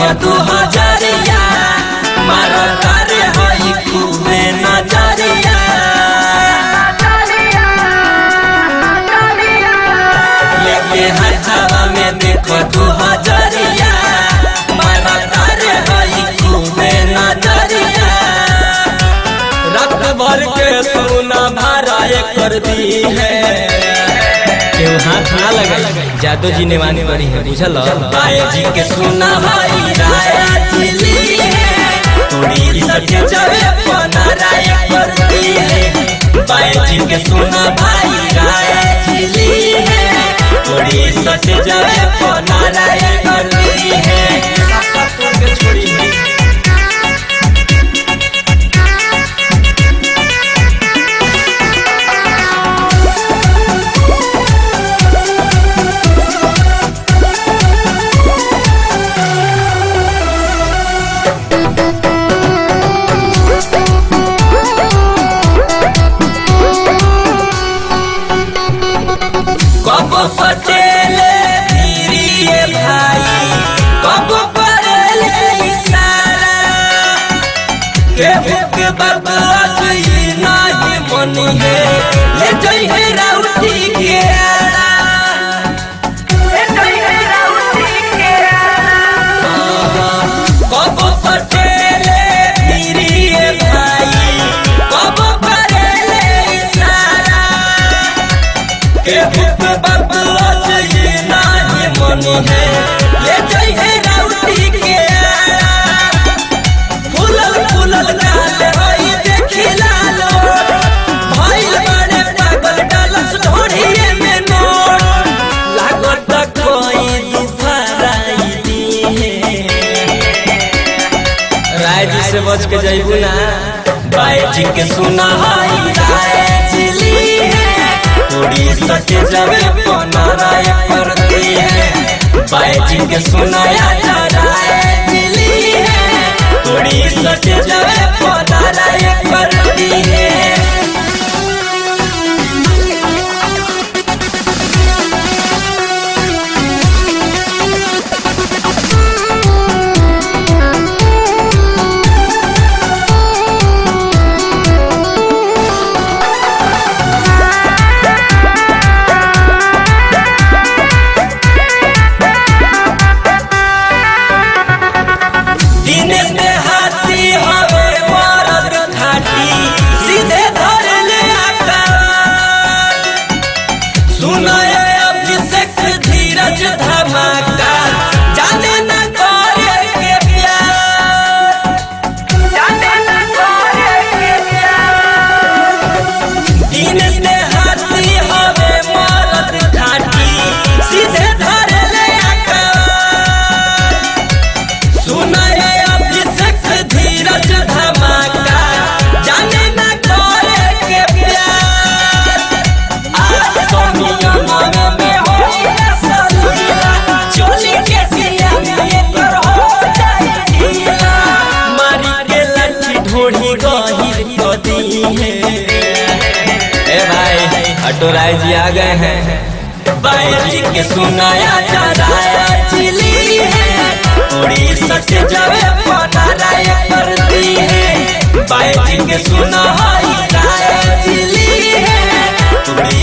देखो तू हजरिया, मारो तारे हई खूबे नजरिया। लेके हाथवा में देखो तू हजरिया, मारो तारे हई खूबे नजरिया। रात भर के सोना भारा कर दी है, केहू हाथ ना लगे, जादू जी नेवानी वाली है, बुझल। बाए जी के सुना भाई राया चिली है, थोड़ी सटे जावे पना राय करती है। बाए जी के सुना भाई राया चिली है, थोड़ी सटे जावे पना राय करती है। साफ तोड़ के छोड़ी है। कब सटेले धीरे भाई, कब पड़ेले इशारा, केहू के बदला ई नाही मनी है, ले जई है राउटी के आड़ा। कब सटेले धीरे भाई, कब पड़ेले इशारा, केहू के बदला ई नाही मनी है, ले जई है राउटी के आड़ा। फूलल फूलल गाल हई देखी लाल, भइल बाड़े पागल डालस ढोढ़िए में नोट। लागत कोई दुफराई दी है, राय जी से बच के जइबू ना। बाए जी के सुना हई राय जिली है, थोड़ी सटे जावे पना राय करती है। बाए जी के सुनाया जा राय जिली है, थोड़ी सटे जावे पना राय करती है। दिनेश में हाथी हवे मरद खाटी, सीधे धर ले आका। सुनाए अभिषेक धीरज धमाका, जाने न करे के प्यार, जाने न करे के प्यार। दिनेश में हाथी हवे मरद खाटी, सीधे धर ले आका। सुनाए अभिषेक धीरज धमाका, जाने न करे के प्यार। आज सोनिया मन में होई रसगुल्ला, चोली के सिया में कर हो जाए ढीला। मारी के लाठी ढोढ़ी गहिर क दी है। ए भाई, ऑटो राय जी आ गए हैं। बाए जी के सुनाया जा राय चिली है, थोड़ी सट जावे पना राय करती है। बाए जी के सुना हई राय चिली है, थोड़ी